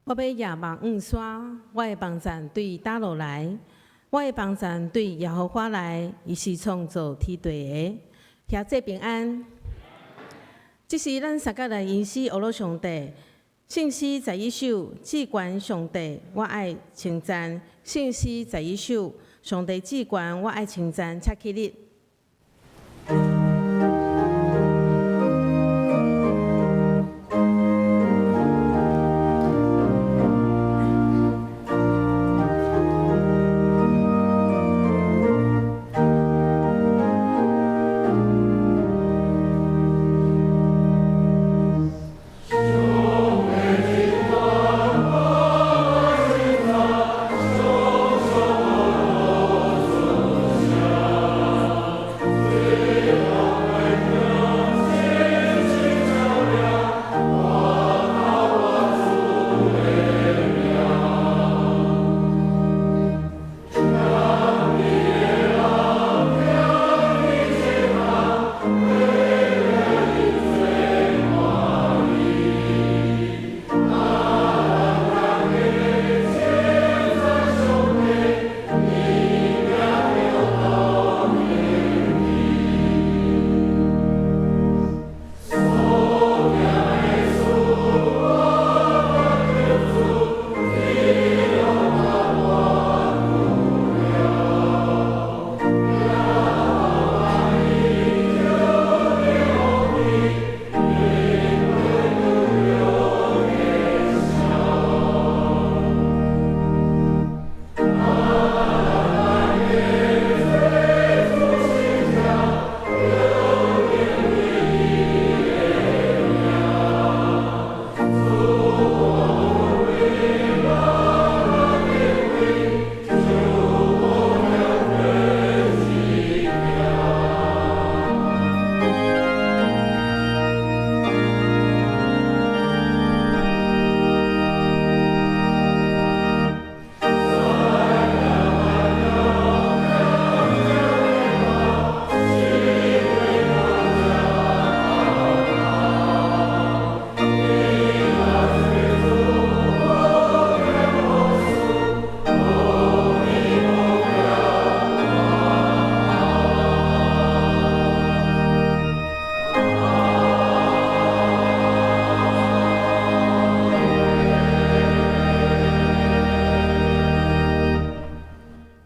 我欲仰望向山，我的幫贊對佗落來？我的幫贊對耶和華來，伊是創造天地的。兄弟平安。這是咱三個來吟詩學樂上帝。聖詩11首，至懸上帝，我愛稱讚。聖詩十一首，上帝至懸，我愛稱讚。請起立。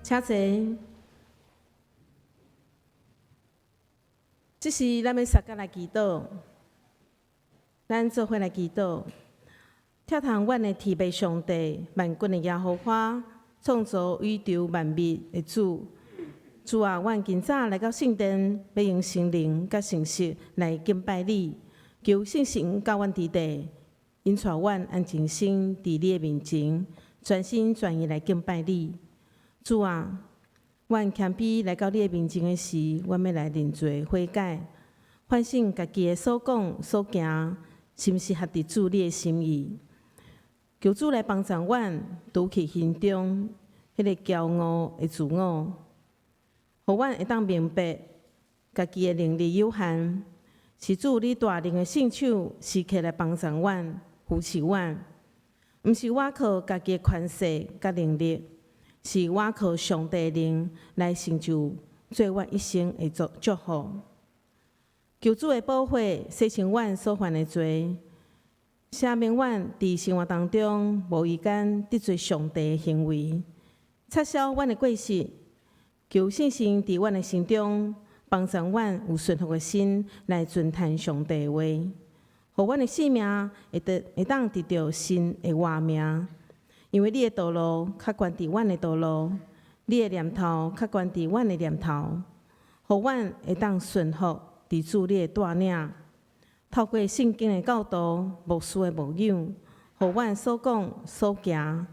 請坐。這時咱欲相佮來祈禱，咱做伙來祈禱。疼痛阮的天父上帝，萬軍的耶和華，創造宇宙萬物的主。主啊，阮今早來到聖殿，欲用心靈佮誠實來敬拜你。求聖神佮阮佇地，引帶阮按靜心佇你的面前，全心全意來敬拜你。主啊，阮謙卑來到你的面前的時，阮欲來認罪悔改，反省家己的所講所行，是毋是合佇主你的心意？求主來幫助阮，除去心中彼个驕傲的自我，予阮會當明白家己的能力有限，是主你大能的聖手時刻來幫助阮、扶持阮，毋是我靠家己的權勢佮能力。是我靠上帝的靈來成就做阮一生的祝福。求主的寶血洗清阮所犯的罪，赦免阮佇生活當中無意間得罪上帝的行為，擦消阮的過失，求聖神佇阮的心中幫助阮有順服的心來遵行上帝的話，予阮的性命會得會當得著新的活命。因為你的道路較懸佇阮的道路，你的念頭較懸佇阮的念頭，予阮會當順服佇主你的帶領。透過聖經的教導、牧師的牧養，予阮所講所行，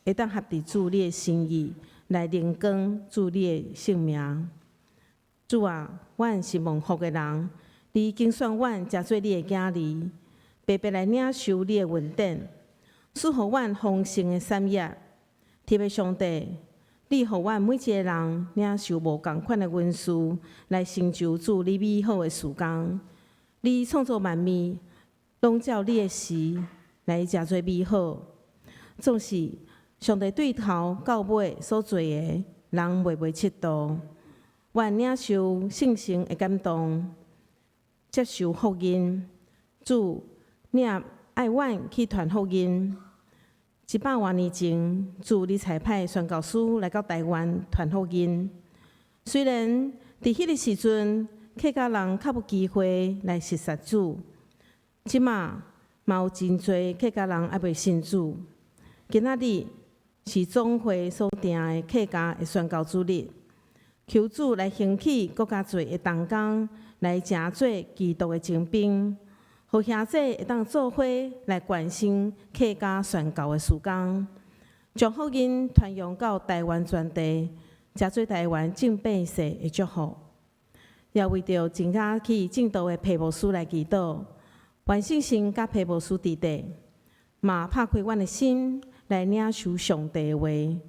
會當合佇主你的心意，來榮光主你的聖名。主啊，阮是蒙福的人，你揀選阮成做你的囝兒，白白來領受你的恩典，賜予阮豐盛的產業。天父上帝，你予阮每一个人領受無仝款的恩賜，來成就主你美好的事工。你創造萬物，攏照你的時來成做美好。總是上帝對頭到尾所做的，人袂袂徹度。阮領受聖神的感動，接受福音。主，你也愛阮去傳福音。100外年前，主你差派宣教師來到台灣傳福音。雖然佇彼个時陣，客家人較無機會來認識主，這馬嘛有真濟客家人猶未信主。今仔日是總會所定的客家的宣教主日，求主來興起閣較濟的同工，來成做基督的精兵，予兄弟會當做伙來關心客家宣教的事工，將福音傳揚到台灣全地，成做台灣眾百姓的祝福。也為著真早去證道的裴牧師來祈禱，願聖神佮裴牧師佇底，嘛拍開阮的心來領受上帝的話，予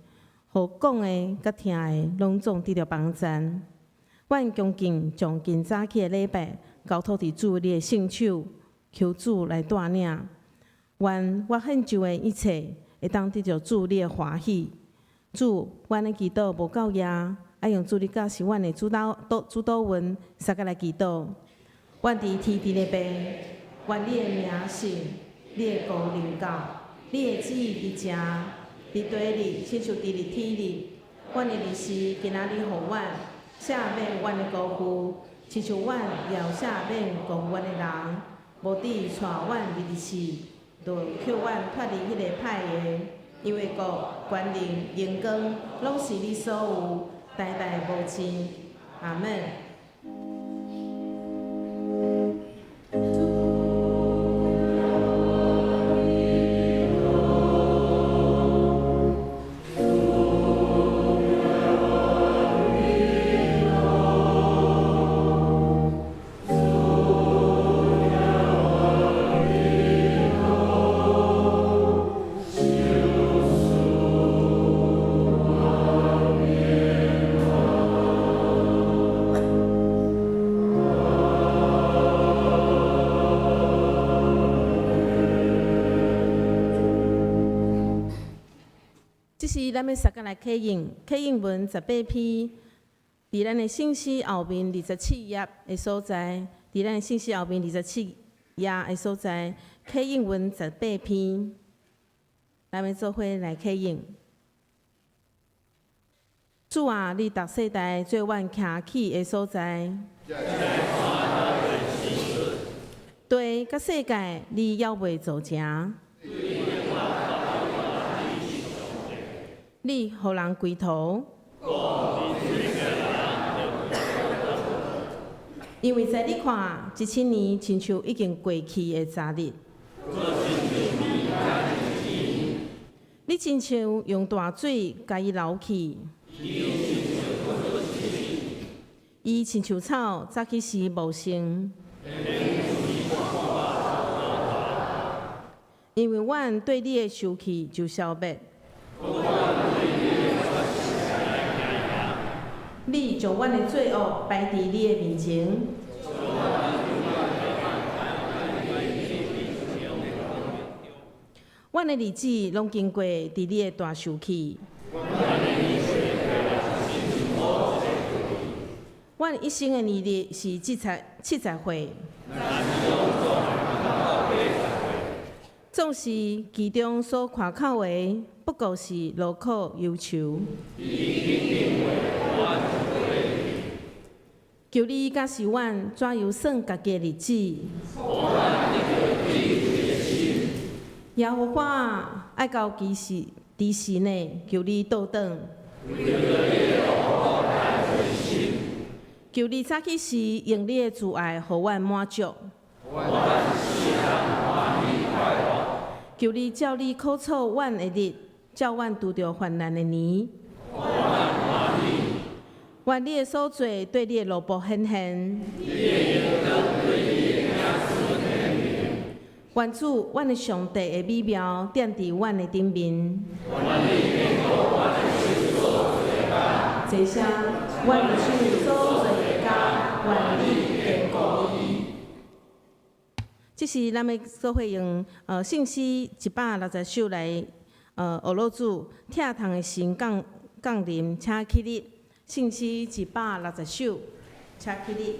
講的佮聽的攏總得著幫贊。阮恭敬將今早起的禮拜交託佇主你的聖手，求主來帶領。願我獻上的一切會當得著主你的歡喜。主，阮的祈禱無夠額。愛用主你教示阮的主禱主禱文，相佮來祈禱。阮佇天頂的父，願你的名聖，你的國臨到，你的旨意佇正，佇地裡，親像佇咧天裡。阮的日食今仔日予阮，赦免阮的辜負，親像阮也赦免辜負阮的人。無致帶阮入去試，就救阮脫離彼个歹的。因為國、權能、榮光，攏是你所有，代代無盡。阿門。這時，咱欲相佮來啟應，啟應文十八篇，佇咱的聖詩後面二十七頁的所在，佇咱的聖詩後面二十七頁的所在，啟應文十八篇，咱欲做伙來啟應。主啊，你逐世代做阮徛起的所在。地佮世界，你猶未造成。你予人歸途，因為在你看，一千年親像已經過去的昨日。你親像用大水共伊撈去，伊親像草早起時茂盛。因為阮對你的受氣就消滅。你將阮的罪惡擺佇你的面前。阮的日子攏經過佇你的大受氣。阮一生的年日是七十歲。縱使其中所誇口的，不過是勞苦憂愁。求你教示阮怎樣算家己的日子。耶和華啊，愛到幾時？幾時呢？求你倒轉。求你早起時用你的慈愛，予阮滿足。求你照你苦楚阮的日，照阮拄著患難的年。願你的所做對你的奴僕顯現。願主，阮的上帝的美妙踮佇阮的頂面。齊聲，願主所做的工，願你堅固伊。這是咱欲做伙用聖詩160首來學落主疼痛的神降臨，請起立。聖詩一百六十首，請起立。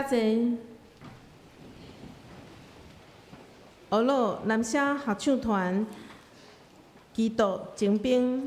濟。俄洛男聲合唱團《基督精兵》。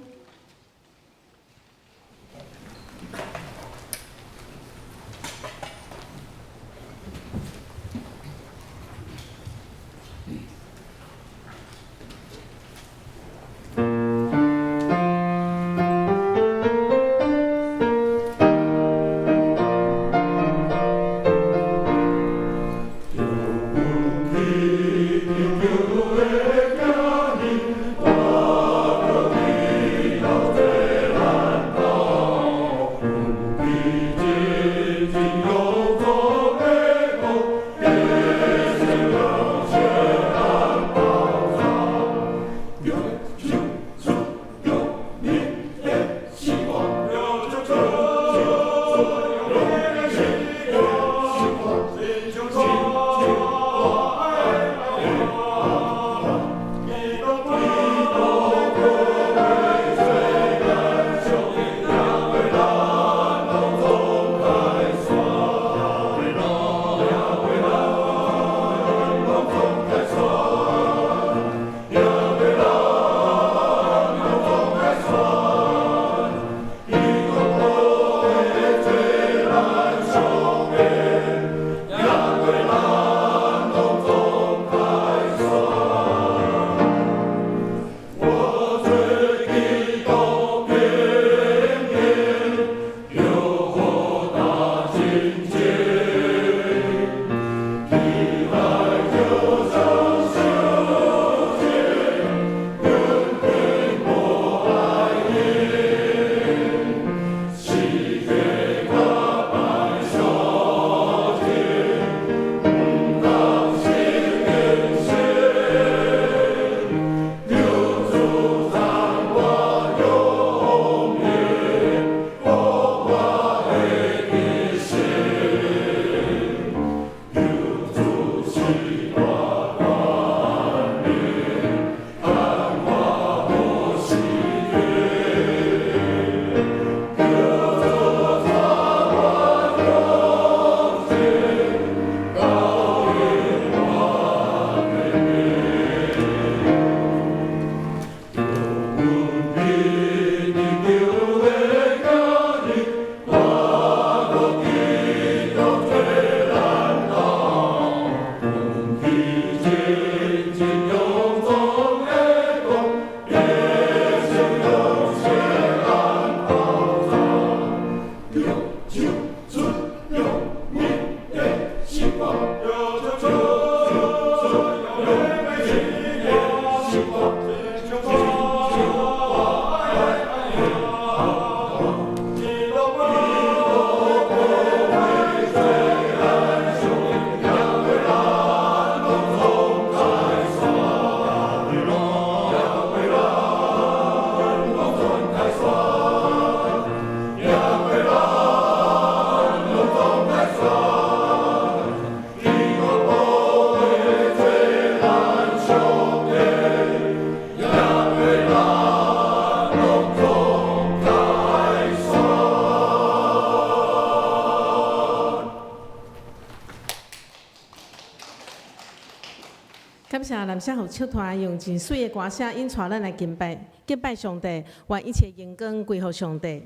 感謝南聲合唱團用真媠的歌聲引帶咱來敬拜，敬拜上帝，願一切榮光歸予上帝。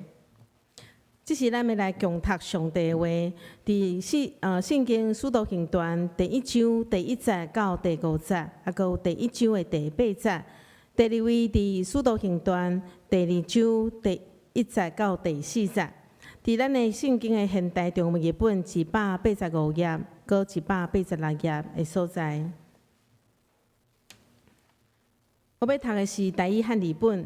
這時咱欲來共讀上帝的話，佇聖經使徒行傳第一章第一節到第五節，啊，閣有第一章的第八節。第二位佇使徒行傳第二章第一節到第四節。佇咱的聖經的現代中文譯本185頁，閣186頁的所在。我欲讀的是台語漢字本。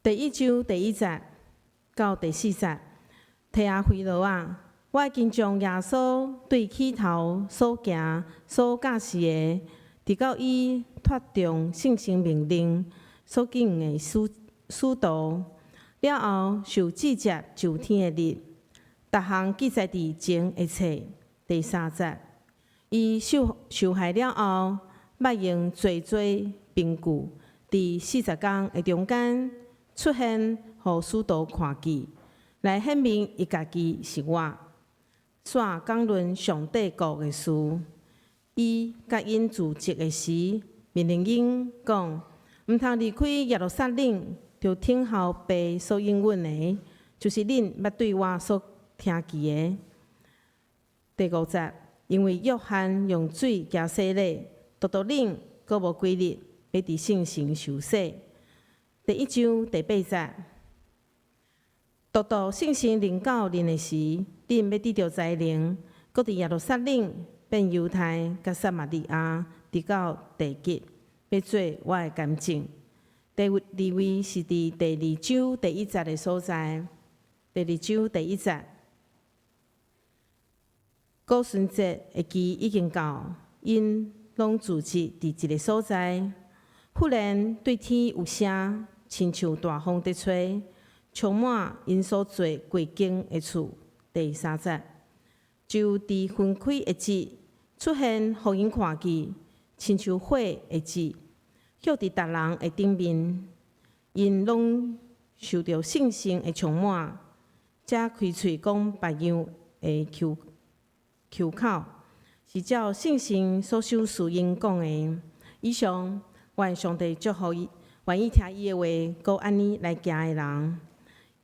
第一章第一節到第四節，提阿非羅啊，我已經將耶穌對起頭所行、所教示的，直到伊脫中聖神命令所揀的使徒，了後受至接就天的日，逐項記載佇前的冊第三節。伊受害了後，捌用濟濟憑據，佇40工的中間出現，予予使徒看見，來顯明伊家己是活，煞講論上帝國的事。伊佮𪜶聚集的時，命令𪜶講，毋通離開耶路撒冷，著等候父所應允的，就是恁捌對我所聽見的。第五節，因為約翰用水加洗禮，獨獨恁閣無幾日，欲佇聖神受洗。第一章第八節，獨獨聖神臨到恁的時，恁欲得著才能，閣佇耶路撒冷、遍猶太、佮撒瑪利亞，直到地極，欲做我的見證。第二位是佇第二章第一節的所在。第二章第一節，五旬節的期已經到，𪜶攏聚集佇一个所在。忽然對天有聲，親像大風佇吹，充滿𪜶所坐規間的厝。第三節，就佇分開的舌出現，予𪜶看見，親像火的舌，歇佇逐人的頂面，𪜶攏受著聖神的充滿，才開喙講別樣的口口口，是照聖神所賞賜𪜶講的。以上，願上帝祝福伊，願意聽伊的話，閣按呢來行的人。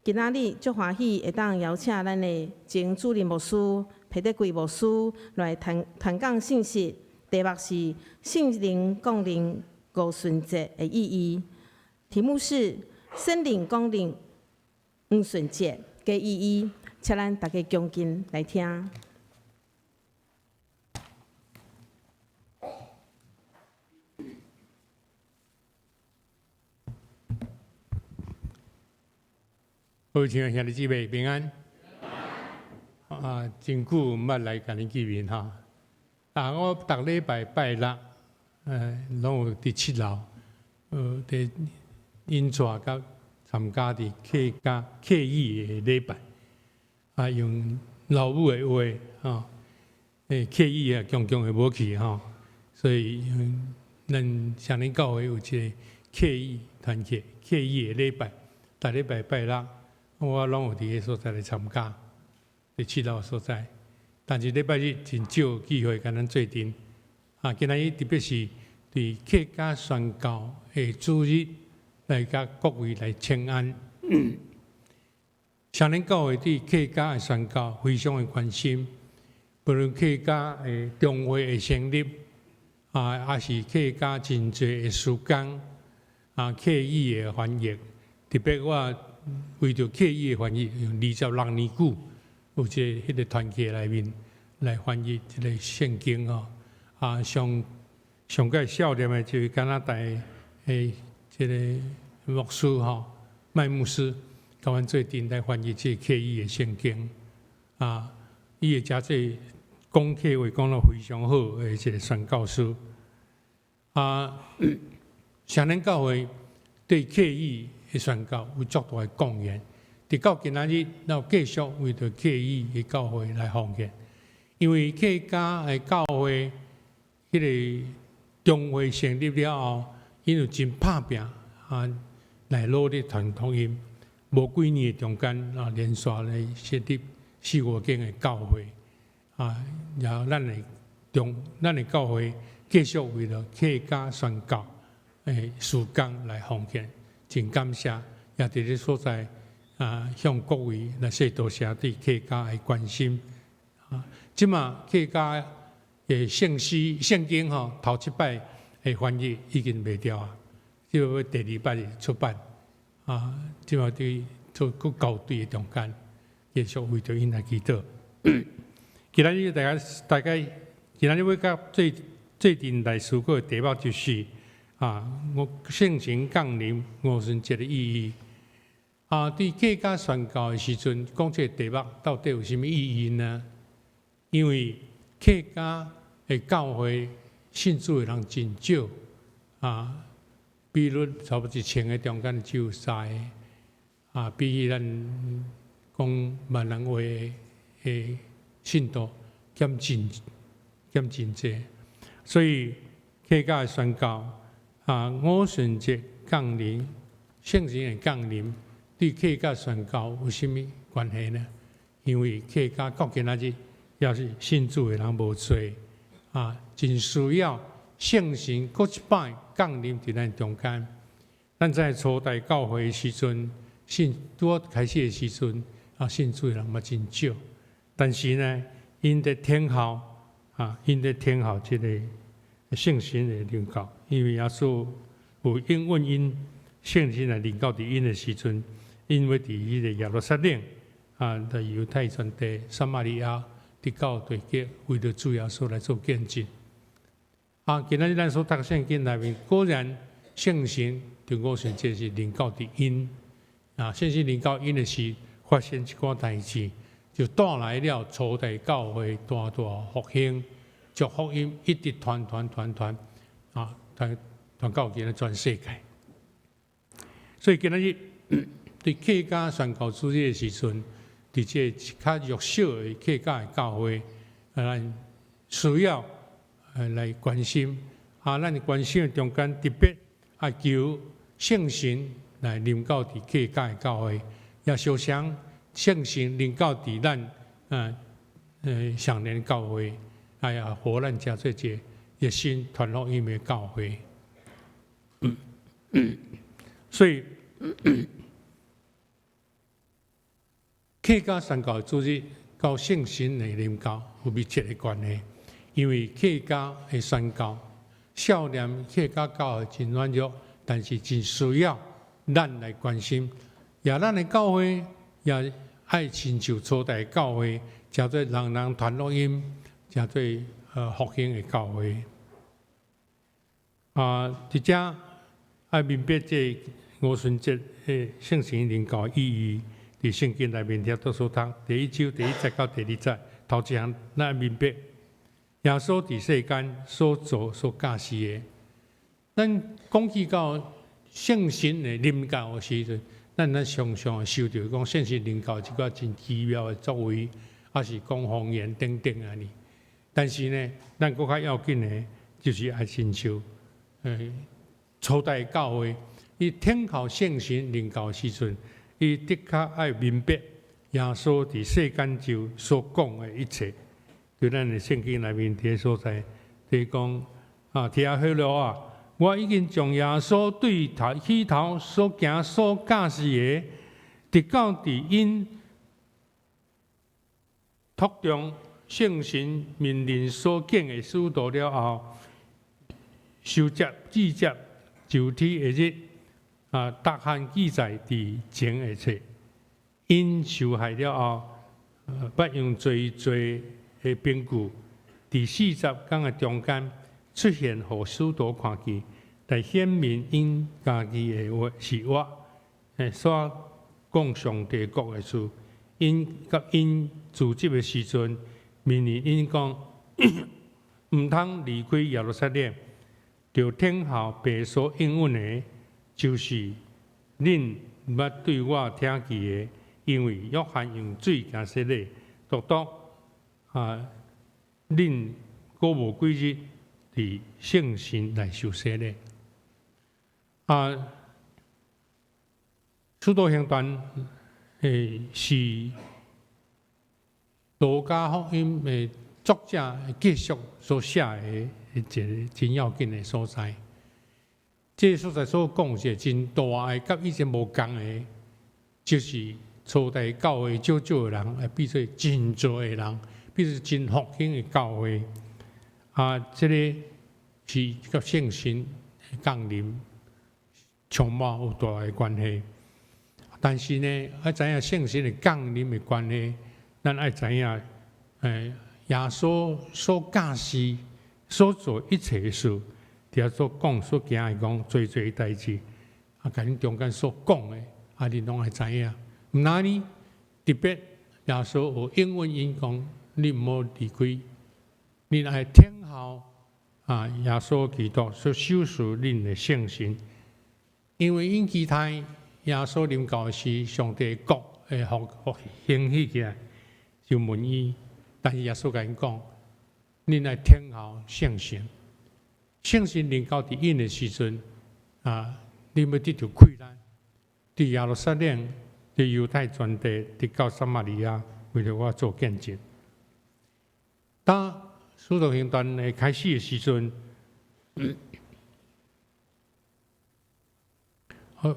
今仔日足歡喜會當邀請咱的前主任牧師裴德貴牧師來傳傳講信息，題目是聖靈降臨五旬節的意義。題目是聖靈降臨五旬節的意義，請咱大家恭敬來聽。各位親愛兄弟姊妹平安。啊，真久毋捌來共恁見面吼。啊，我逐禮拜拜六，攏有佇七樓，佇引帶佮參加佇客家客語的禮拜，啊，用老母的話，吼，客語啊，強強會無去吼，所以咱雙林教會有一个客語團契，客語的禮拜，逐禮拜拜六。我攏有佇彼所在來參加，佇七樓所在。但是禮拜日真少機會共咱做陣。啊，今仔日特別是佇客家宣教的主日，來共各位來請安。雙林教會對客家的宣教非常的關心，無論客家的中會的成立，啊，抑是客家真濟的事工，啊，客語的翻譯，特別我。為著客語的翻譯，用26年久，有一个彼个團契內面來翻譯這个聖經吼。啊，上上蓋少年的就是加拿大的這个牧師吼，麥牧師，共阮做陣來翻譯這个客語的聖經。啊，伊會誠濟講客話講得非常好的一个宣教師。啊，雙林教會對客語的宣教有足大的貢獻，直到今仔日，咱繼續為著客語的教會來奉獻。因為客家的教會，彼个中會成立了後，𪜶有真拍拚啊，來努力傳福音。無幾年的中間啊，連續來設立四五間的教會啊，然後咱的中，咱的教會繼續為著客家宣教的事工來奉獻。真感謝，也佇這所在啊，向各位來說多謝對客家的關心。啊，這馬客家的聖詩聖經吼，頭七擺的翻譯已經賣掉啊，這欲第二擺出版啊，這馬佇做閣校對的中間，繼續為著𪜶來祈禱。今仔日大家大概，今仔日欲佮做做陣來思考的題目就是。啊！我聖神降臨五旬節的意義啊，佇客家宣教的時陣，講這个題目到底有啥物意義呢？因為客家的教會信主的人真少啊，比率差不多1000个中間只有三个啊，比起咱講閩南話的信徒減真減真濟，所以客家的宣教。啊，五旬節降臨，聖神的降臨，對對客家宣教有啥物關係呢？因為客家到今仔日猶是信主的人無濟，啊，真需要聖神閣一擺降臨佇咱中間。咱在初代教會的時陣，信拄仔開始的時陣，啊，信主的人嘛真少。但是呢，𪜶佇等候，啊，𪜶佇等候這個聖神的臨到，因為耶穌有應允𪜶聖神來臨到佇𪜶的時陣，𪜶欲佇彼個耶路撒冷，啊，佇猶太全地、撒瑪利亞，直到地極，為著主耶穌來做見證。啊，今仔日咱所讀聖經內面，果然聖神佇五旬節是臨到佇𪜶，啊，聖神臨到𪜶的時，發生一寡代誌，就帶來了初代教會大大復興，將福音一直傳傳傳傳，啊，傳傳到今仔全世界。所以今仔日佇客家宣教主日的時陣，佇這個較弱小的客家的教會，咱需要來關心，啊，咱關心的中間特別愛求聖神來臨到佇客家的教會，也相像聖神臨到佇咱雙連教會，哎呀，予咱成做一個熱心傳福音的教會。所以客家宣教主日佮聖神的臨到有密切的關係，因為客家的宣教，少年客家教會真軟弱，但是真需要咱來關心，也咱的教會也愛親像初代教會，成做人人傳福音，成做復興的教會。啊，佇遮愛明白這五旬節的聖神臨到意義，佇聖經內面遐都所讀第一章第一節到第二節，頭一項咱愛明白耶穌佇世間所做所教示的。咱講起到聖神的臨到的時陣，咱常常會想著講聖神臨到這個真奇妙的作為，抑是講方言等等按呢。但是呢，咱閣較要緊的，就是愛親像初代教會，伊等候聖神臨到的時陣，伊的確愛明白耶穌佇世間就所講的一切。佇咱的聖經內面佇个所在，佇講啊，提阿非羅啊，我已經將耶穌對頭起頭所行所教示的，直到佇𪜶託中聖神命令所揀的使徒了後，收集記載受洗的日，啊，逐項記載佇前的冊。𪜶受害了後，捌用濟濟的憑據，佇40工的中間出現，予使徒看見，來顯明𪜶家己的話是活，所講上帝國的事。𪜶佮𪜶聚集的時陣，命令𪜶講，毋通離開耶路撒冷，著等候父所應允的，就是恁捌對我聽見的。因為約翰用水行洗禮，獨獨啊，恁閣無幾日佇聖神來受洗禮。啊，使徒行傳是路加福音的作者繼續所寫的一個真要緊的所在。這個所在所講是真大的，佮以前無仝的，就是初代教會少少的人，會變做真濟的人，變做真復興的教會。啊，這個是佮聖神降臨充滿有大的關係。但是呢，愛知影聖神的降臨的關係，咱愛知影，耶穌所教示、所做一切的事，佇遐所講、所行的講，濟濟代誌，啊，共恁中間所講的，啊，恁攏愛知影。毋但呢，特別耶穌有應允𪜶講，你毋好離開，恁愛等候啊，耶穌基督所賞賜恁的聖神，因為𪜶期待耶穌臨到時，上帝國會復興起來，就問伊，但是耶穌共𪜶講，恁愛等候聖神，聖神臨到佇𪜶的時陣，啊，恁欲得著氣力，佇耶路撒冷、佇猶太全地，直到撒瑪利亞，為著我做見證。當使徒行傳的開始的時陣，好，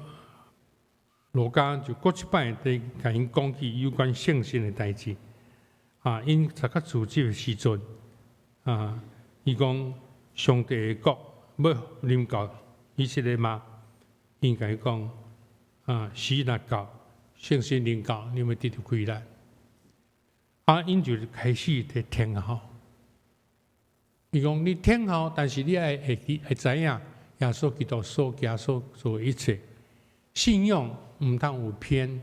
路加就閣一擺佇共𪜶講起有關聖神的代誌。啊，𪜶讀較聚集的時陣，啊，伊講上帝的國欲臨到以色列嗎？𪜶共伊講，啊，時若到，聖神臨到，你欲得著氣力。啊，𪜶就開始佇聽候。伊講你聽候，但是你愛會記會知影耶穌基督所行所做一切，信仰毋通有偏，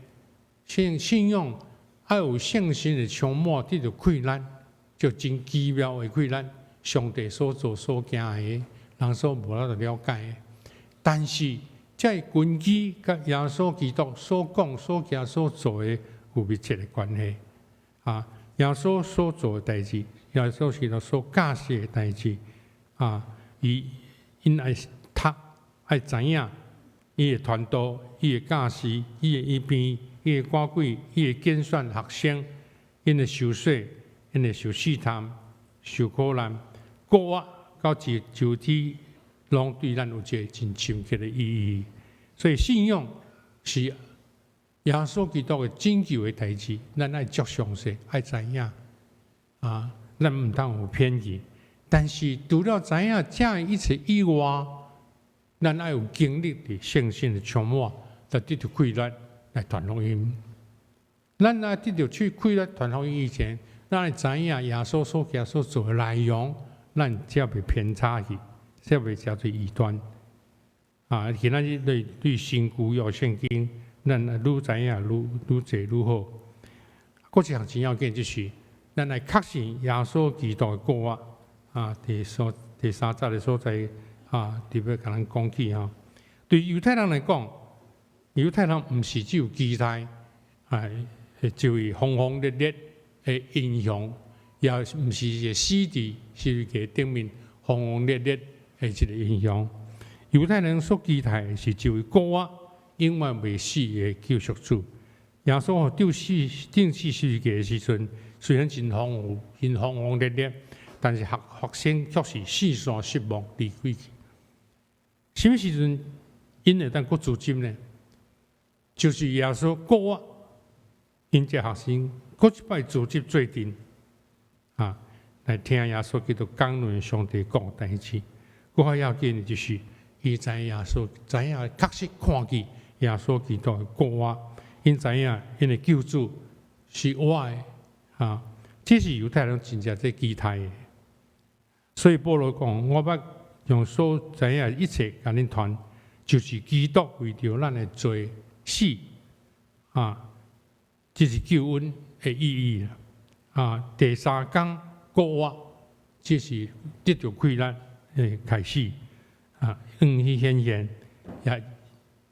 信仰愛有聖神的充滿，得著氣力，就真奇妙的氣力。上帝所做所行的，人所無法度了解的。但是，這個根基佮耶穌基督所講、所行、所做的有密切的關係。啊，耶穌所做的代誌，耶穌基督所教示的代誌，啊，伊𪜶愛讀愛知影，伊的傳道、伊的教示、伊的醫病、伊的趕鬼、伊的揀選學生、𪜶的受洗、𪜶的受試探、受苦難，復活到升天，攏對咱有一個真深刻的意義。所以信仰是耶穌基督的拯救的代誌，咱愛足詳細，愛知影啊，咱毋通有偏見。但是除了知影這一切以外，咱愛有經歷佇聖神的充滿，來得著氣力來傳福音。咱愛得著去氣力傳福音以前，咱愛知影耶穌所行所做的內容，咱才袂偏差去，才袂成做異端。啊，今仔日對新舊約聖經，咱愈知影愈濟愈好。閣一項真要緊就是，咱愛確信耶穌基督的復活。啊，第三節的所在啊，特別共咱講起吼。對猶太人來講，猶太人毋是只有期待，啊，這位轟轟烈烈的英雄，也毋是一個死佇十字架頂面轟轟烈烈的一個英雄。猶太人所期待的是這位復活、永遠袂死的救贖主。耶穌釘死十字架的時陣，雖然真豐富、真轟轟烈烈，但是學生卻是四散失望離開去。啥物時陣𪜶會當閣聚集呢？就是耶穌復活，𪜶這學生閣一擺組織做陣，啊，來聽耶穌基督講論上帝國代誌。閣較要緊的就是，伊知影耶穌知影確實看見耶穌基督的復活，𪜶知影𪜶的救主是活的，啊，這是猶太人真正在期待的。所以保羅講，我欲將所知影一切共恁傳，就是基督為著咱的罪死，啊，這是救恩的意義啊。第三工復活，這是得著氣力的開始啊。向去顯現，也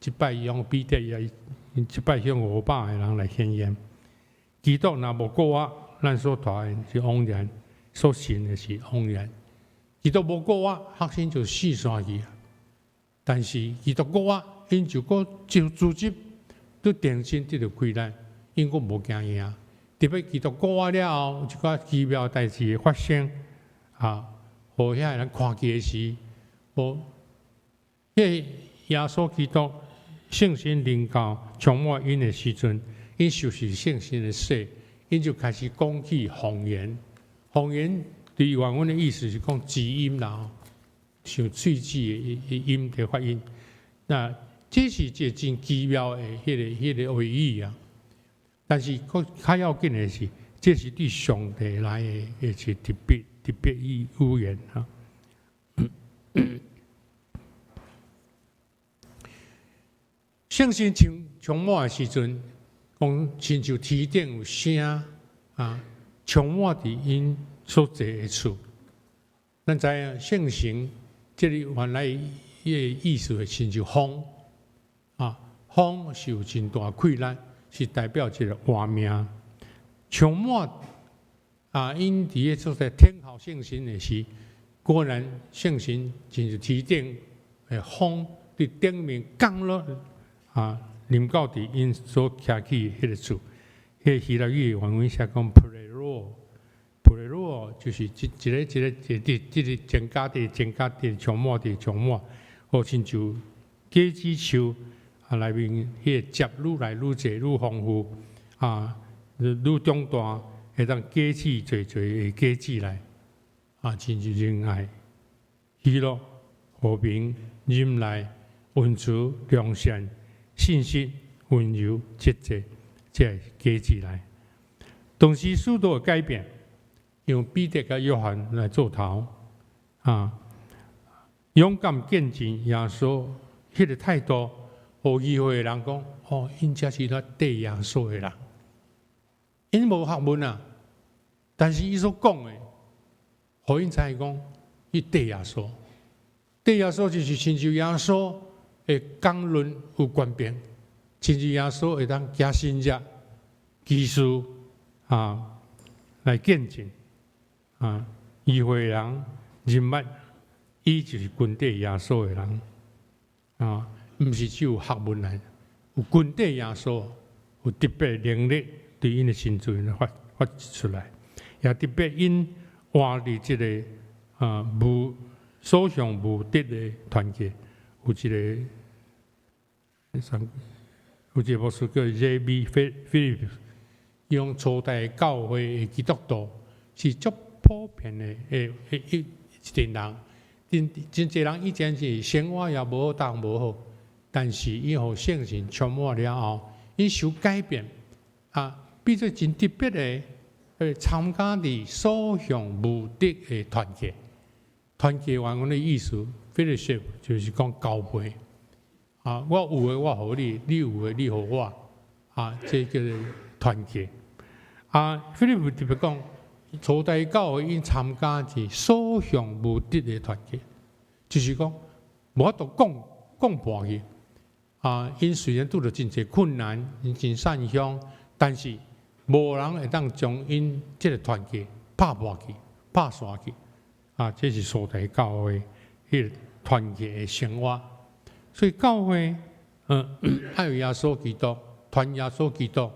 一擺向彼得，也一擺向500個人來顯現。基督若無復活，咱所傳的是枉然，所信的是枉然。基督無復活，學生就四散去。但是基督復活，𪜶就閣就組織都重新得著氣力，𪜶閣無驚嚇。特別基督復活了後，有一寡奇妙代誌會發生，啊，予遐个人看見的時，無，彼個耶穌基督聖神臨到充滿𪜶的時陣，𪜶受洗聖神的洗，𪜶就開始講起方言。方言對原文的意思是講舌音啦，像喙齒的音的發音。那這是一個真奇妙的彼個話語啊！但是閣較要緊的是，這是對上帝來的一個特別語言啊。聖神充滿的時陣，講親像天頂有聲啊，充滿佇𪜶所坐的厝。咱知影聖神這裡原來伊的意思係親像風啊，風是有真大氣力，是代表一個活命。充滿啊，𪜶佇咧所在聽候聖神的時，果然聖神親像天頂的風佇頂面降落啊，臨到佇𪜶所徛起彼个厝，彼个希臘語原文寫講 pleroo，pleroo 就是一一个一个一個這個增加佇增加佇充滿佇充滿，好親像果子樹啊內面彼個汁愈來愈濟愈豐富啊，愈長大會當果子濟濟的果子來啊，親像仁愛、喜樂、和平、忍耐、恩慈、良善、信實、溫柔、節制，這個果子來。同時，使徒的改變，用彼得佮約翰來做頭，啊，勇敢見證耶穌彼個態度，予議會的人講：哦，𪜶這是來綴耶穌的人，𪜶無學問啊，但是伊所講的，予𪜶知影講，伊綴耶穌，綴耶穌就是親像耶穌的講論有權柄，親像耶穌會當行神蹟、奇事啊，來見證啊，議會人認捌伊就是跟綴耶穌的人啊，毋是只有學問來，有跟綴耶穌，有特別能力對𪜶的身份發發出來，也特別𪜶活佇這個啊無所向無敵的團結，有一個牧師叫 J.B. Phillips，用初代教會的基督徒是足普遍的，一陣人，真真濟人以前是生活也無好，當無好，但是伊予聖神充滿了後，𪜶受改變啊，變做真特別的，參加佇所向無敵的團契。團契原文的意思，fellowship 就是講交陪。啊，我有的我予你，你有的你予我，啊，這叫做團契。啊，菲利普特別講，初代教會𪜶參加是所向無敵的團契，就是講無法度講講破去。啊，𪜶雖然拄著真濟困難，𪜶真散鄉，但是無人會當將𪜶這個團契拍破去、拍散去。啊，這是初代教會彼個團契的生活。所以教會，愛耶穌基督，傳耶穌基督，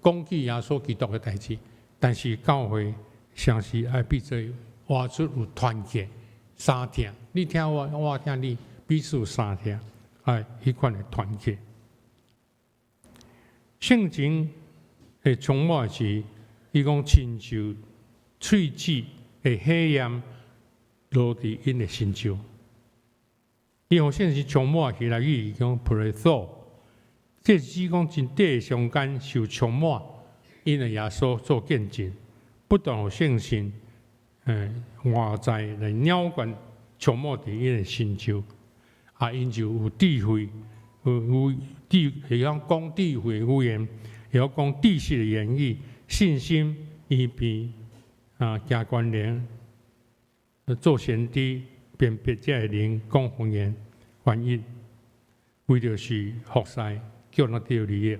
講起耶穌基督的代誌。但是教會常時愛變做活出有團結、相疼。你疼我，我疼你，彼此相疼，愛彼款的團結。聖經的充滿是，伊講親像穗子的火焰落佇𪜶的身上。伊予聖神充滿希臘語講 pletho，這是指講真短的時間受充滿，𪜶的耶穌做見證，不斷予聖神，外在來澆灌充滿佇𪜶的身上，啊，𪜶就有智慧，有智會曉講智慧語言，會曉講知識的言語，信心、醫病啊，行權能，做先知，辨別這個靈，講方言，翻譯，為著是服侍，叫人得利益。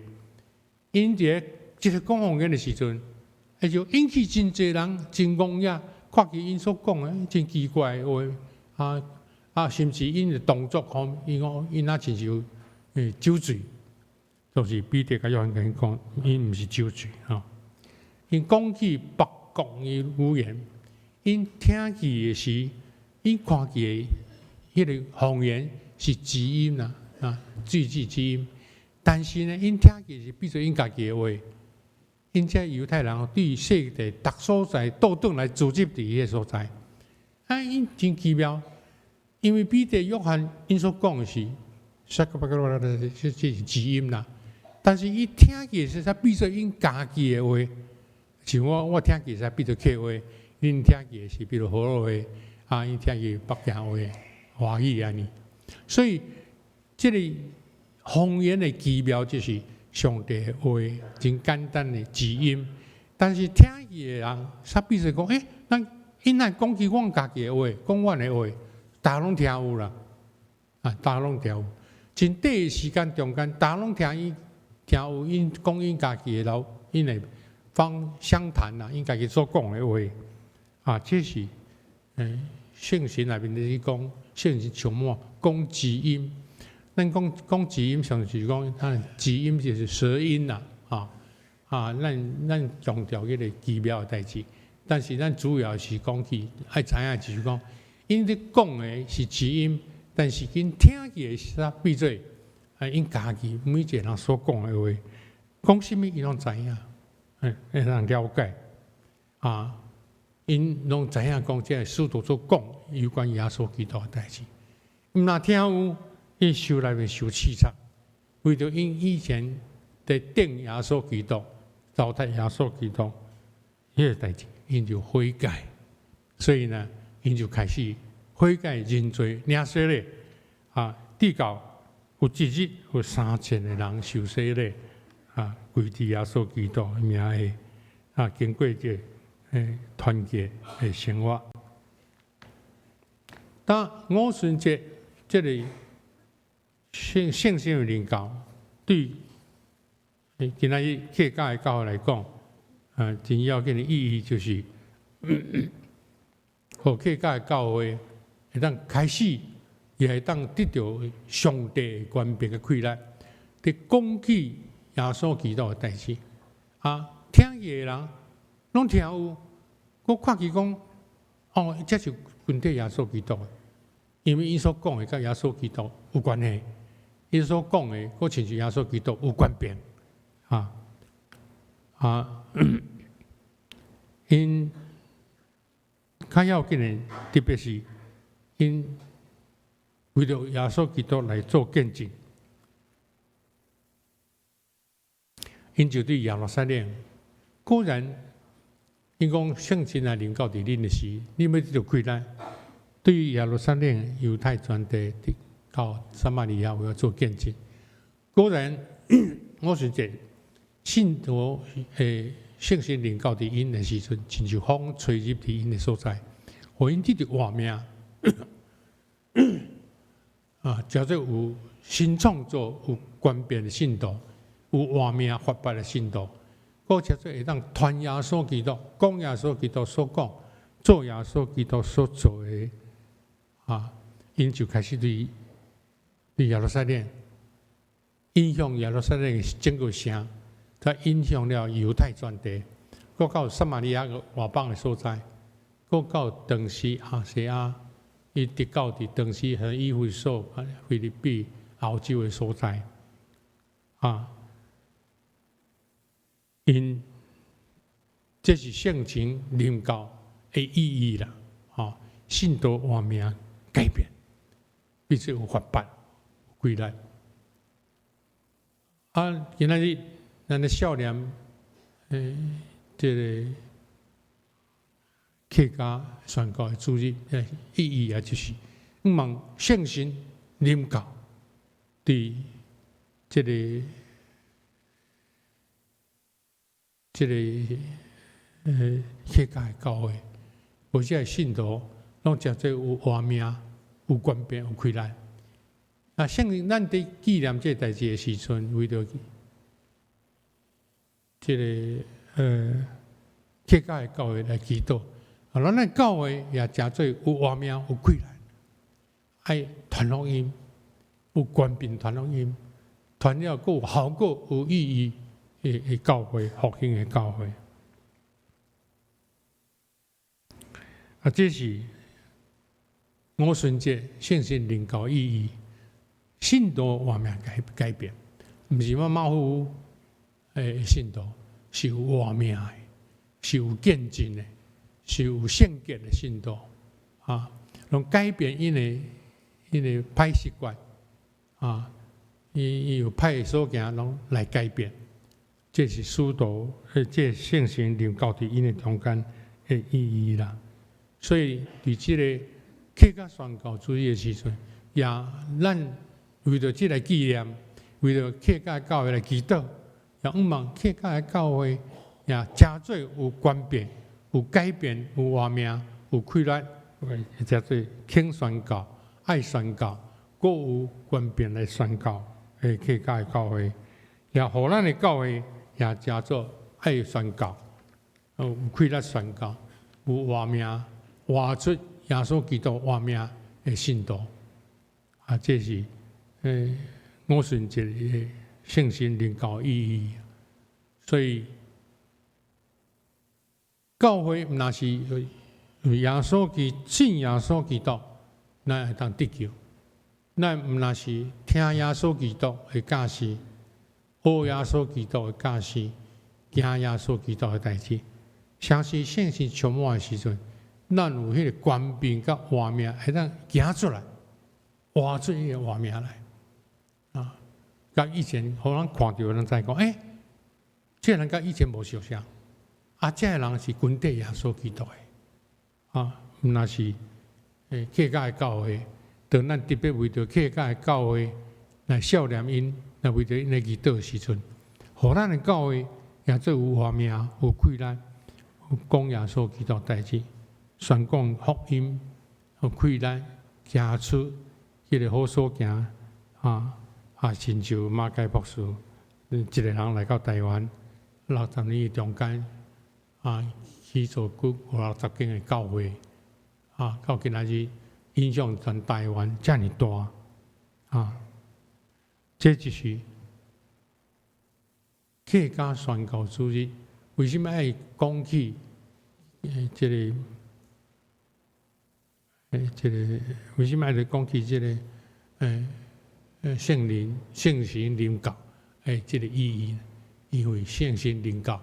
𪜶佇這個講方言的時陣，就引起真濟人真戇訝，看見𪜶所講的真奇怪的話，啊啊，甚至𪜶的動作吼，伊講𪜶若親像酒醉，就是彼得佮約翰共𪜶講，𪜶毋是酒醉吼。𪜶講起別國的語言，𪜶聽見的是，𪜶看見的彼個方言是字音啦，啊，字字之音。但是呢，𪜶聽見是變做𪜶家己的話。𪜶這猶太人對世界逐所在倒轉來聚集佇彼個所在，啊，𪜶真奇妙，因為彼得、約翰𪜶所講的是，這是字音啦。但是伊聽見是才變做𪜶家己的話，像我聽見是變做客話，恁聽見是比如河洛話，啊，𪜶聽見北京話、華語按呢。所以這個方言的奇妙就是上帝的話，真簡單的字音，但是聽見的人，煞變做講，欸，咱𪜶若講起阮家己的話，講阮的話，大家攏聽有啦，啊，大家攏聽有。真短的時間中間，大家攏聽伊聽有𪜶講𪜶家己的老，𪜶的方相談啦，𪜶家己所講的話，啊，這是聖神內面就是講聖神充滿講字音，咱講講舌音，上是講，咱舌音就是舌音啦，啊啊，咱強調彼个奇妙的代誌，但是咱主要是講起愛知影就是講，𪜶咧講的是舌音，但是𪜶聽起來是啥變做，啊，𪜶家己每一個人所講的話，講啥物𪜶攏知影，會當了解，啊，𪜶攏知影講這个使徒所講有關耶穌基督的代誌，毋若聽有。𪜶受內面受刺插，為著𪜶以前佇釘耶穌基督、糟蹋耶穌基督，彼个代誌，𪜶就悔改，所以呢，𪜶就開始悔改認罪、領洗禮啊，直到有一日有3000個人受洗禮啊，歸佇耶穌基督的名下啊，經過這个團結的生活。當五旬節這个聖神的臨到，對今仔日客家的教會來講，啊，真要緊的意義就是，予客家的教會會當開始，也會當得著上帝的權柄的氣力，佇講起耶穌基督的代誌，啊，聽伊的人攏聽有，閣看見講，哦，這是跟綴耶穌基督的，因為𪜶所講的佮耶穌基督有關係。伊所講的，閣親像耶穌基督有權柄，啊啊，𪜶較要緊的，特別是𪜶為著耶穌基督來做見證，𪜶就對耶路撒冷，果然，𪜶講聖神來臨到佇恁的時，恁欲得著氣力，對耶路撒冷、猶太全地。到撒瑪利亞，為我做見證。果然，五旬節信徒的聖神臨到佇𪜶的時陣，親像風吹入佇𪜶的所在，予𪜶得著活命。啊，誠濟有新創造、有權柄的信徒，有活命發白的信徒，閣誠濟會當傳耶穌基督、講耶穌基督所講、做耶穌基督所做的，啊，𪜶就開始對耶路撒冷影響耶路撒冷的整個城，才影響了猶太全地，閣到撒瑪利亞个外邦的所在，閣到當時亞細亞，伊直到佇當時和以弗所、腓立比、歐洲的所在，啊，𪜶這是聖神臨到的意義啦，吼，信徒活命改變，必須有發白。歸來啊！今仔日咱的少年，這个客家宣教的主日，意義啊，就是向望聖神臨到，佇這个客家的教會，無這个信徒攏誠濟有活命、有權柄、有氣力。啊，聖靈，咱佇紀念這个代誌的時陣，為著這个客家的教會來祈禱，啊，咱的教會也誠濟有活命、有氣力，愛傳福音，有權柄傳福音，傳了閣有效果、有意義的教會，復興的教會。啊，這是五旬節聖神臨到意義。信徒活命改變，毋是馬馬虎虎的信徒，是有活命的，是有見證的，是有聖潔的信徒啊，攏改變𪜶的歹習慣啊，伊有歹所行，攏來改變，這是使徒，這聖神臨到佇𪜶的中間的意義啦。所以佇這个客家宣教主日的時陣，也咱為著這个紀念，為著客家教會來祈禱，也向望客家的教會也誠濟有權柄、有改變、有活命、有氣力，誠濟肯宣教、愛宣教，閣有權柄來宣教的客家的教會，也予咱的教會也誠做愛宣教，有氣力宣教，有活命，活出耶穌基督活命的信徒，啊，這是。五旬節的聖神臨到意義。所以教會毋若是耶穌基信耶穌基督，咱會當得救；咱毋若是聽耶穌基督的教示，學耶穌基督的教示，行耶穌基督的代誌，相信聖神充滿的時陣，咱有彼個權柄佮活命，會當行出來，活出彼個活命來。啊，佮以前予人看著，攏知講，欸，這個人佮以前無相像，啊，這個人是跟綴耶穌基督的，啊，毋若是客家的教會，當咱特別為著客家的教會來數念𪜶，來為著𪜶來祈禱的時陣，予咱的教會也做有活命、有氣力，有講耶穌基督代誌，宣講福音，有氣力行出彼個好所行，啊啊，親像馬偕博士一個人來到台灣60年中間，啊，起做閣五六十間的教會，啊，到今仔日影響全台灣遮爾大，啊，這就是客家宣教主日。為什麼愛講起？這個，這個為什麼愛講起這個？聖靈、聖神臨到，這個意義，因為聖神臨到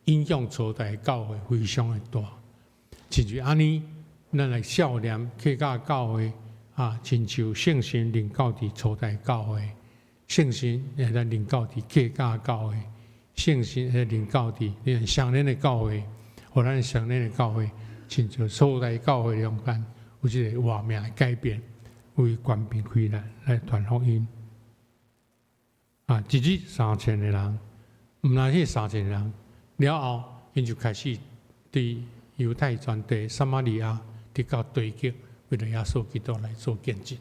影響初代教會非常的大。親像按呢，咱來數念客家教會啊，親像聖神臨到佇初代教會，聖神會來臨到佇客家教會，聖神會臨到佇雙連的教會，予咱雙連的教會，親像初代教會中間有這個活命的改變，為權柄開來來傳福音。啊，一日3000個人，毋但彼3000個人，了後，𪜶就開始對猶太全地、撒瑪利亞，直到地極，為著耶穌基督來做見證。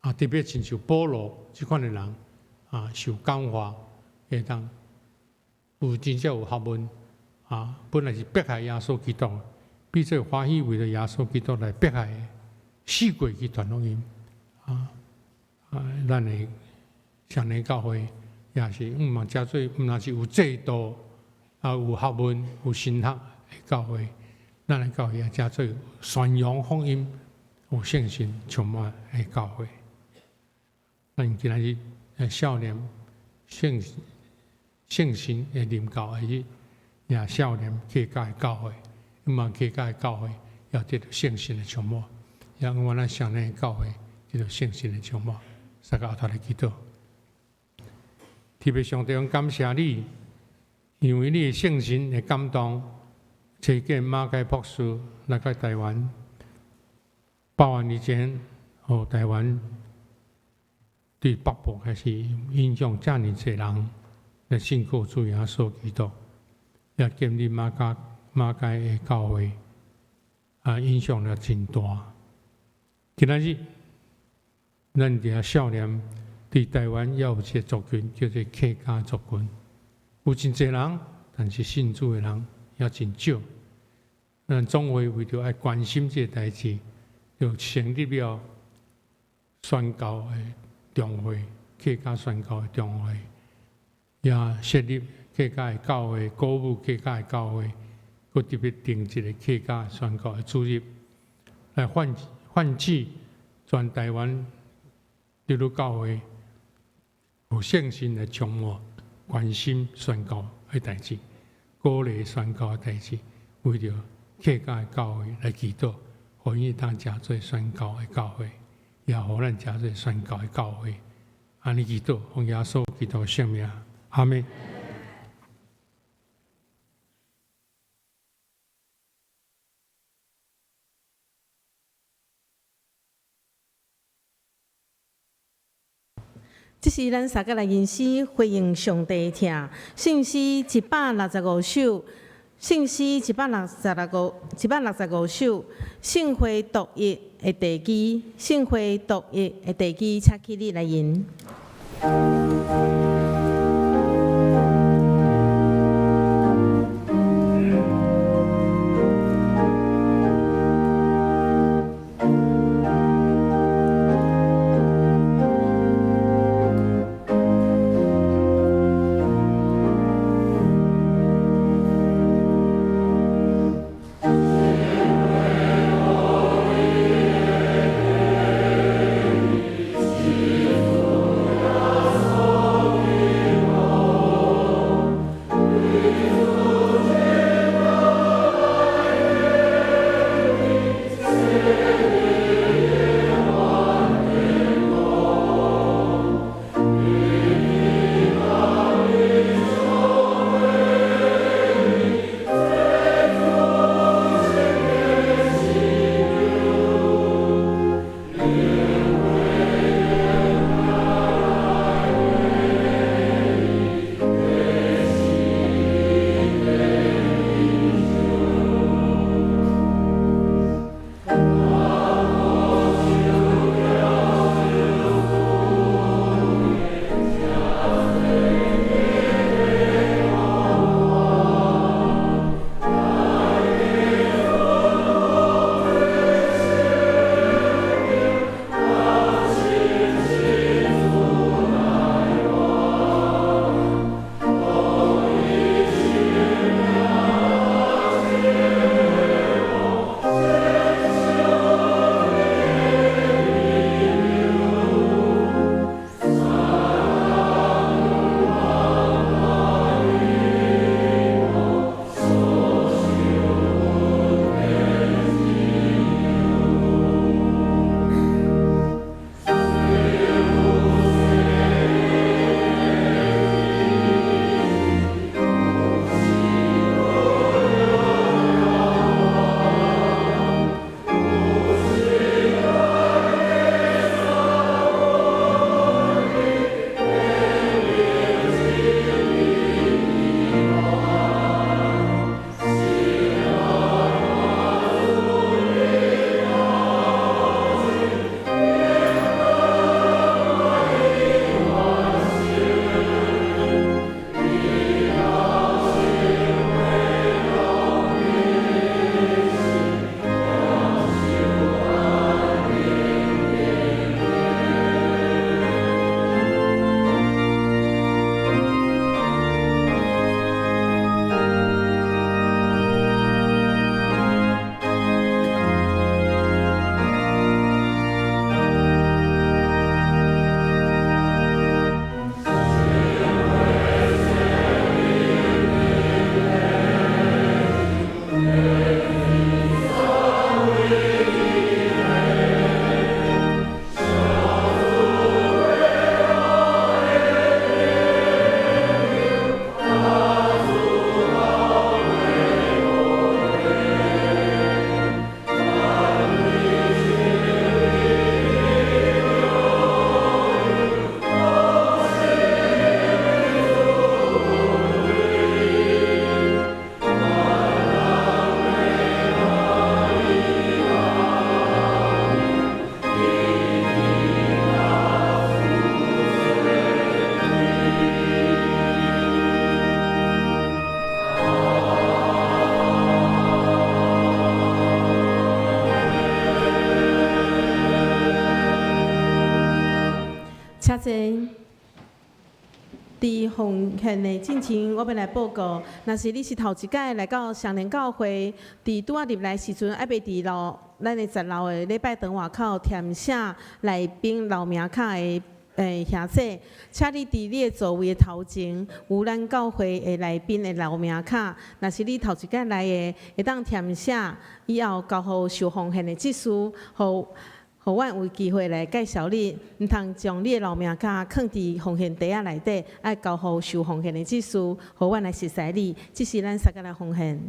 啊，特別親像保羅這款的人，啊，受感化，會當有真正有學問，啊，本來是迫害耶穌基督，變做歡喜為著耶穌基督來迫害，死過去傳福音。啊啊，咱的雙連教會也是，毋嘛誠做，毋若是有制度，啊，有學問、有神學的教會，咱的教會也誠做宣揚福音、有聖神充滿的教會。咱今仔日數念聖聖神的臨到的日，也數念客家的教會，希望客家的教會也得著聖神的充滿，也望咱雙連的教會得著聖神的充滿。三個後頭來祈禱。特別上帝，感謝你，因為你的聖神的感動，差遣馬偕博士來到台灣，100萬年前，予台灣對北部開始影響遮爾濟人來信靠主耶穌基督，也建立馬偕馬偕的教會，啊，影響了真大。今仔日，咱佇遐數念，佇台灣也有一個族群叫做客家族群，有真濟人，但是信主的人也真少。咱總會為著愛關心這個代誌，就成立了宣教的中會，客家宣教的中會，也設立客家的教會，鼓舞客家的教會，閣特別定一個客家宣教的主日，來喚喚起全台灣基督教會有聖神來充滿，關心宣教的代誌，鼓勵宣教的代誌，為著客家的教會來祈禱，予𪜶當成做宣教的教會，也予咱成做宣教的教會。按呢祈禱，奉耶穌基督聖名，阿們。這是咱三個來吟詩回應上帝聽，聖詩165首，聖詩165，165首，聖會獨一的地基，聖會獨一的地基，請起立來吟。請坐。佇奉獻的進前，我欲來報告。若是你是頭一擺來到雙連教會，佇拄仔入來時陣，猶未佇樓咱的十樓的禮拜堂外口填寫來賓留名卡的兄姐，請你佇你的座位的頭前有咱教會的來賓的留名卡。若是你頭一擺來的，會當填寫以後交予受奉獻的執事，予予阮有機會來介紹你，毋通將你的留名卡囥佇奉獻袋仔內底，愛交予受奉獻的執事，予阮來熟似你。這是咱三個來奉獻。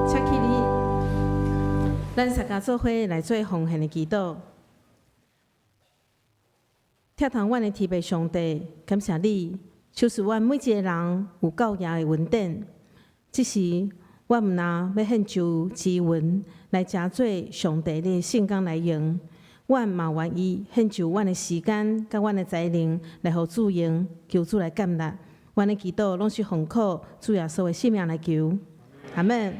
請起立，咱大家做伙來做奉獻的祈禱。疼痛阮的天父上帝，感謝你，賞賜阮每一个人有夠額的恩典。這時，阮毋但欲獻上資源來成做上帝你的聖工來用，阮嘛願意獻上阮的時間佮阮的才能來予主用，求主來接納。阮的祈禱攏是奉靠主耶穌的聖名來求，阿門。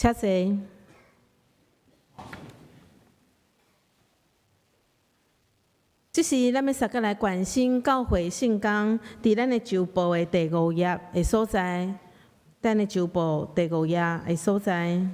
請坐。這時咱欲相佮來關心教會聖工，佇咱的週報的第五頁的所在，咱的週報第五頁的所在。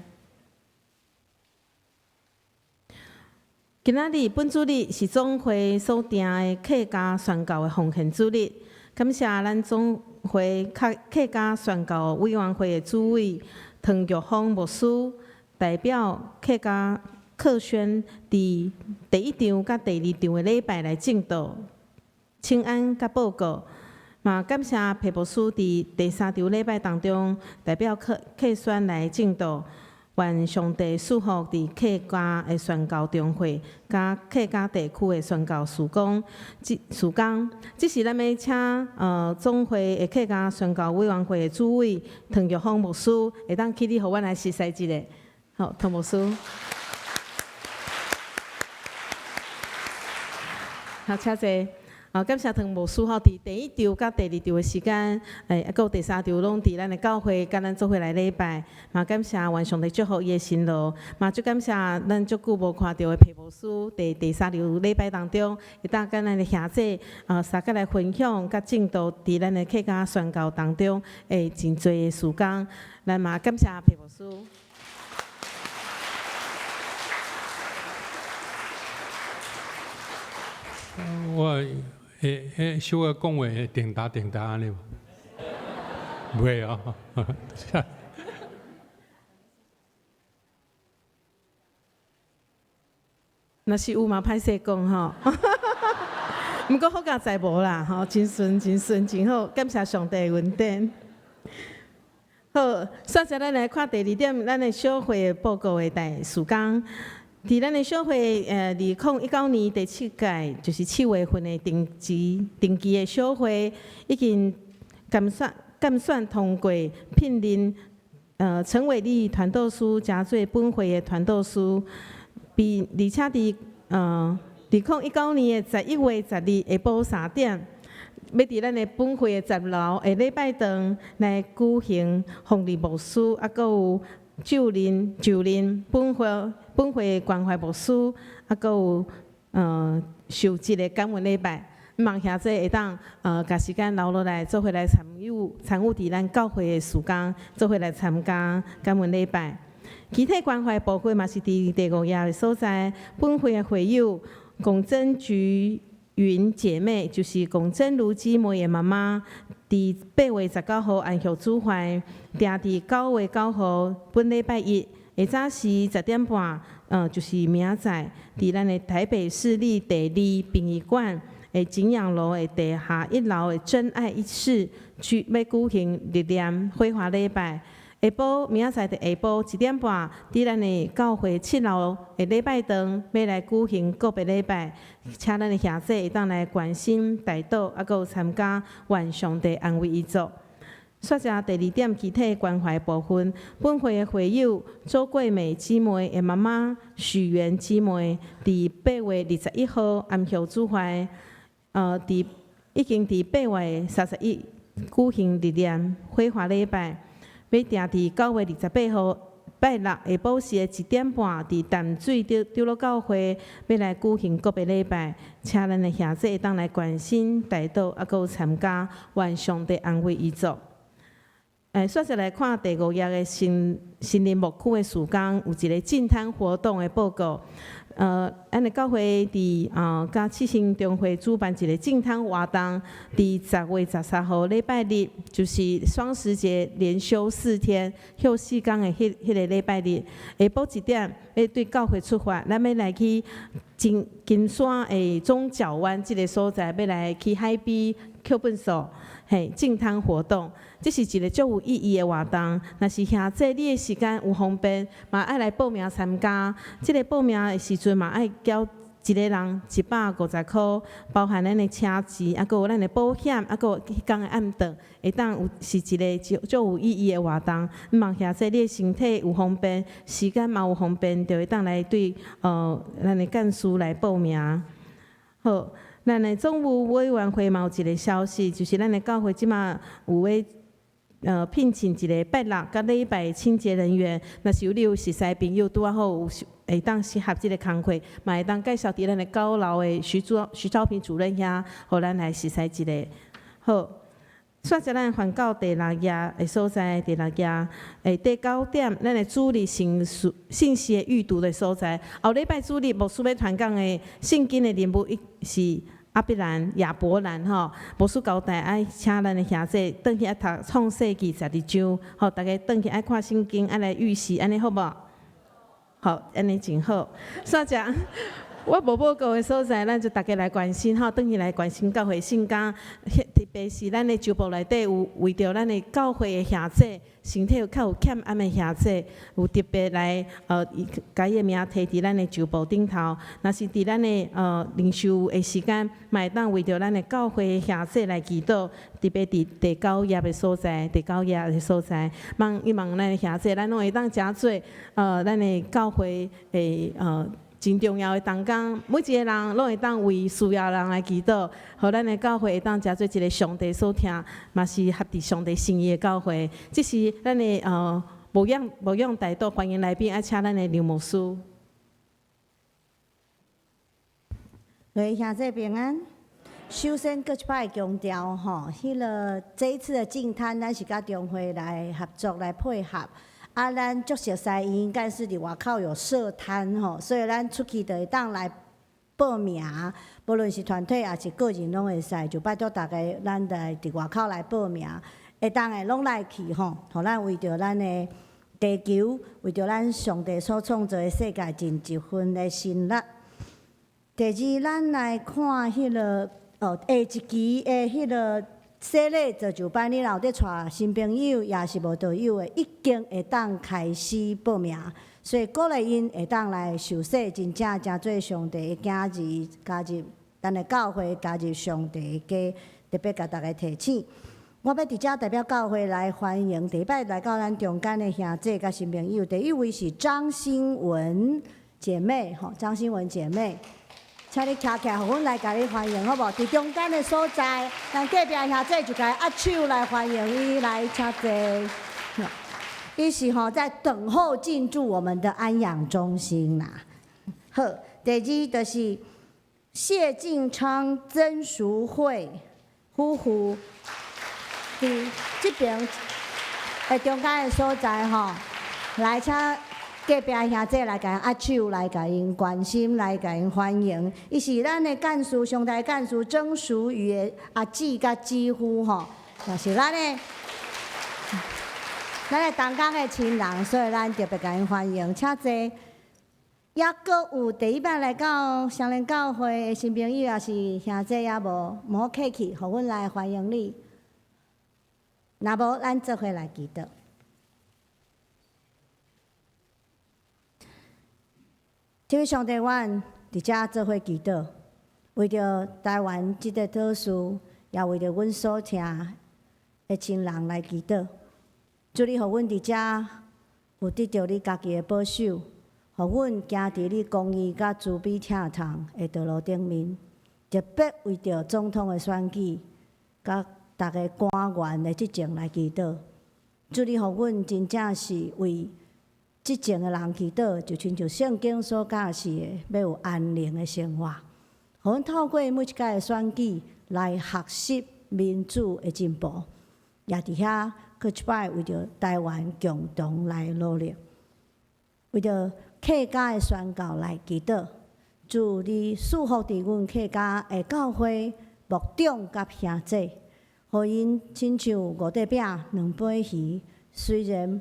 今仔日本主日是總會所定的客家宣教的奉獻主日，感謝咱總會客家宣教委員會的主委唐玉峰牧師，代表客家客宣佇第一場佮第二場的禮拜來證道、請安佮報告。嘛感謝裴牧師佇第三場禮拜當中代表客客宣來證道。願上帝賜福佇客家的宣教中會，佮客家地區的宣教事工，這事工。這時咱欲請總會的客家宣教委員會的主委唐玉峰牧師，會當起立，予阮來熟似一下。好，唐牧師。好，請坐。啊，感謝唐牧師吼，佇第一場佮第二場的時間，欸，閣有第三場攏佇咱的教會，佮咱做伙來禮拜。嘛，感謝願上帝祝福伊的辛勞。嘛，足感謝咱足久無看著的裴牧師，佇第三場禮拜當中，會當佮咱的兄弟相佮來分享佮證道，佇咱的客家宣教當中，會真濟的事工。咱嘛感謝裴牧師。我會會小可講話會定焦定焦按呢無？袂哦。若是有嘛歹勢講吼，毋過好佳哉無啦吼，真順真順真好，感謝上帝的恩典。好，煞來咱來看第二點，咱的小會的報告的代事工。佇咱的小會，2019年第七屆，就是7月份的定期的小會，已經監選通過聘任，陳偉立傳道師加做本會的傳道師，並而且佇2019年的11月10日下晡3點，欲佇咱的本會的十樓的禮拜堂來舉行馮利牧師，猶閣有就任本會關懷牧師，猶閣有受職的感恩禮拜，望兄弟會當共時間留落來，做伙來參與佇咱教會的事工，做伙來參加感恩禮拜。其他關懷部分嘛是佇第五頁的所在，本會的會友龔珍菊雲姐妹，就是龔真如姊妹的媽媽，佇8月19號安息主懷，定佇9月9號本禮拜一下早時10點半，就是明仔載，佇咱的台北市立第二殯儀館的景仰樓的地下一樓的真愛一室，欲舉行入殮火化禮拜。下晡明仔載佇下晡1點半，佇咱的教會七樓的禮拜堂，欲來舉行告別禮拜，請咱的兄弟會當來關心、代禱，猶閣有參加，願上帝安慰遺族。煞來第二點，其他關懷部分，本會的會友周桂美姊妹的媽媽許媛姊妹，佇8月21號安息主懷，佇已經佇8月31舉行入殮火化禮拜，欲定佇9月28號拜六下晡時的1點半，佇淡水長老教會欲來舉行告別禮拜，請咱的兄弟會當來關心、代禱，猶閣有參加，願上帝安慰遺族。煞來看第五頁的新林牧區的事工，有一個淨灘活動的報告。咱的教會佇佮七星中會主辦一個淨灘活動，佇10月13號禮拜日，就是雙十節連休四天，休四工的彼個禮拜日，下晡1點，欲對教會出發，咱欲來去金山的中角灣這个所在，欲來去海邊抾糞埽，嘿，淨灘活動，這是一個足有意義的活動。若是兄弟你的時間有方便，嘛愛來報名參加。這个報名的時陣嘛愛繳一个人150箍，包含咱的車錢，猶閣有咱的保險，猶閣有彼工的暗頓，會當有是一个足有意義的活動。望兄弟你的身體有方便，時間嘛有方便，就會當來對咱的幹事來報名。好，咱的總務委員會嘛有一个消息，就是咱的教會這馬有咧聘請一个拜六佮禮拜清潔人員，若是有你有熟似朋友拄仔好有會當適合這个工課，嘛會當介紹佇咱的高樓的徐昭平主任遐，予咱來熟似一下。好，煞接咱翻到第六頁的所在，第六頁的第九點，咱的主日信息信息的預讀的所在。後禮拜主日牧師欲傳講的聖經的人物是亞伯蘭、亞伯蘭吼。牧師交代愛請咱的兄弟轉去愛讀創世記12章，吼，逐家轉去愛看聖經，愛來預習，按呢好無？好，按呢真好。煞接我無報告的所在，咱就逐家來關心吼，轉去來關心教會聖工，特別是咱的周報內底有為著咱的教會的兄弟，身體有較有欠暗的兄弟，有特別來共伊的名提佇咱的周報頂頭。若是佇咱的靈修的時間，嘛會當為著咱的教會的兄弟來祈禱，特別佇第九頁的所在，第九頁的所在，望希望咱的兄弟，咱攏會當誠做咱的教會的真重要的同工，每一个人攏會當為需要人來祈禱，予咱的教會會當誠做一个上帝所疼，嘛是合佇上帝心意的教會。這是咱的牧養代禱歡迎來賓，愛請咱的劉牧師。各位兄弟平安。首先，閣一擺強調吼，彼个這一次的淨灘，咱是佮中會來合作來配合。啊，咱足熟似伊應該是佇外口有設攤吼，所以咱出去就會當來報名，無論是團體抑是個人攏會使，就拜託大家，咱來佇外口來報名，會當的攏來去吼，予咱為著咱的地球，為著咱上帝所創造的世界盡一份的心力。第二，咱來看彼个哦，下一期的彼个洗禮造就班，你若有佇帶新朋友，抑是慕道友的，已經會當開始報名，所以鼓勵𪜶會當來受洗，真正成做上帝的囝兒，加入咱的教會，加入上帝的家，特別共大家提醒。我欲佇遮代表教會來歡迎第一擺來到咱中間的兄弟佮新朋友。第一位是張新文姐妹，吼，張新文姐妹。請你徛起來，予阮來共你歡迎，好無？佇中間的所在，咱隔壁兄弟就共伊握手來歡迎伊來，請坐。伊是吼在等候進駐我們的安養中心啦。好，第二就是謝進昌、曾淑慧夫婦，佇這邊的中間的所在吼，來請隔壁兄弟來共𪜶握手，來共𪜶關心，來共𪜶歡迎。伊是咱的幹事，上台幹事曾淑瑜的阿姊佮姊夫吼，也是咱的同工的親人，所以咱特別共𪜶歡迎，請坐。抑閣有第一擺來到雙連教會的新朋友，抑是兄弟也無，毋好客氣，予阮來歡迎你。若無，咱做伙來祈禱。這位上帝，阮佇遮做伙祈禱，為著台灣這個島嶼，也為著阮所疼的親人來祈禱。主你予阮佇遮有得著你家己的保守，予阮行佇你公義佮慈悲疼痛的道路頂面。特別為著總統的選舉，佮逐个官員的執政來祈禱。主你予阮真正是為執政的人祈禱，就親像聖經所教示的，欲有安寧的生活。予阮透過每一擺的選舉來學習民主的進步，也佇遐閣一擺為著台灣共同來努力，為著客家的宣教來祈禱。主你賜福佇阮客家的教會牧長佮兄弟，予𪜶親像五塊餅兩杯魚，雖然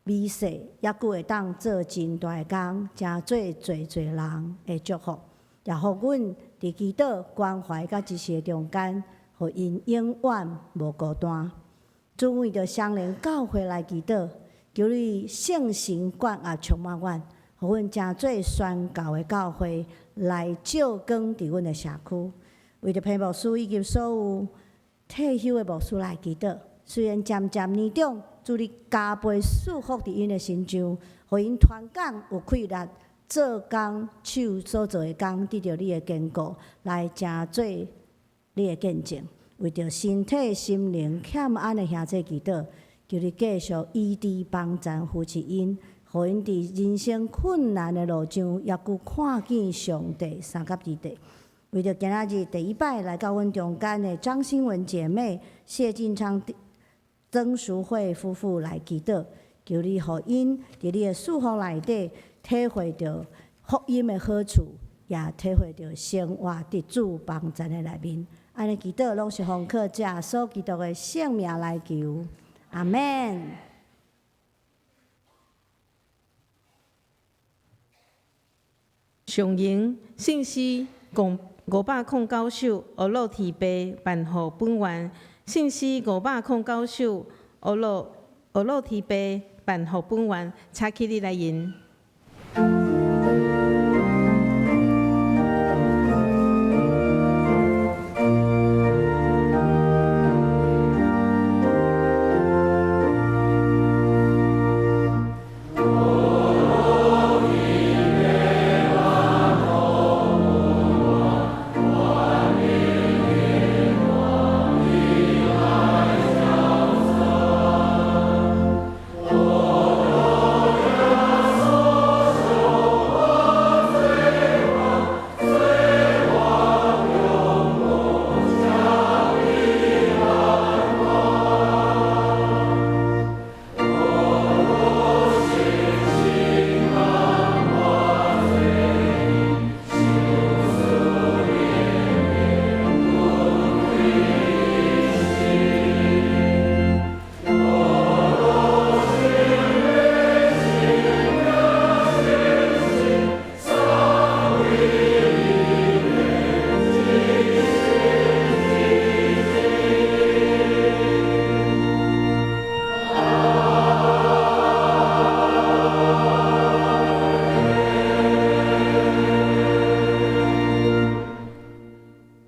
微細，猶閣會當做真大的工，成做濟濟人的祝福，也予阮佇祈禱、關懷佮支持的中間，予𪜶永遠無孤單。主為著雙連教會來祈禱，求你聖神灌壓充滿阮，予阮成做宣教的教會來照光佇阮的社區。為著彭牧師以及所有退休的牧師來祈禱，雖然漸漸年長，主你加倍賜福佇𪜶的身上，予𪜶傳講有氣力做工，手所做的工得著你的堅固，來成做你的見證。為著身體心靈欠安的兄弟祈禱，求你繼續醫治幫贊扶持𪜶，予𪜶佇人生困難的路上，猶閣看見上帝三甲二地。為著今仔日第一擺來到阮中間的張新文姐妹、謝進昌、曾淑慧夫婦來祈禱，求你予𪜶佇你的祝福內底體會著福音的好處，也體會著生活佇主幫贊的內面。按呢祈禱攏是奉靠耶穌基督的聖名來求，阿們。上榮聖詩509首，呵咾天父萬福本願。聖詩509首，呵咾天父萬福本願，請起立來吟。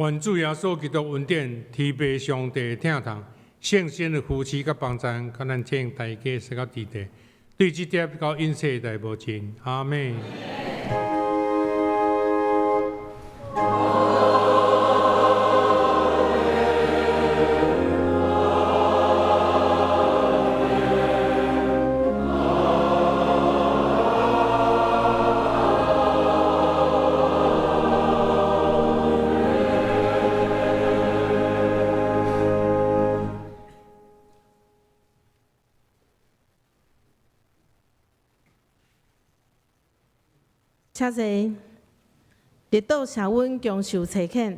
願主耶穌基督恩典、天父上帝疼痛、聖神的扶持佮幫贊，佮咱眾大家說到佇地，對這點到永世代無盡。阿們。請坐。綠島社阮共受差遣，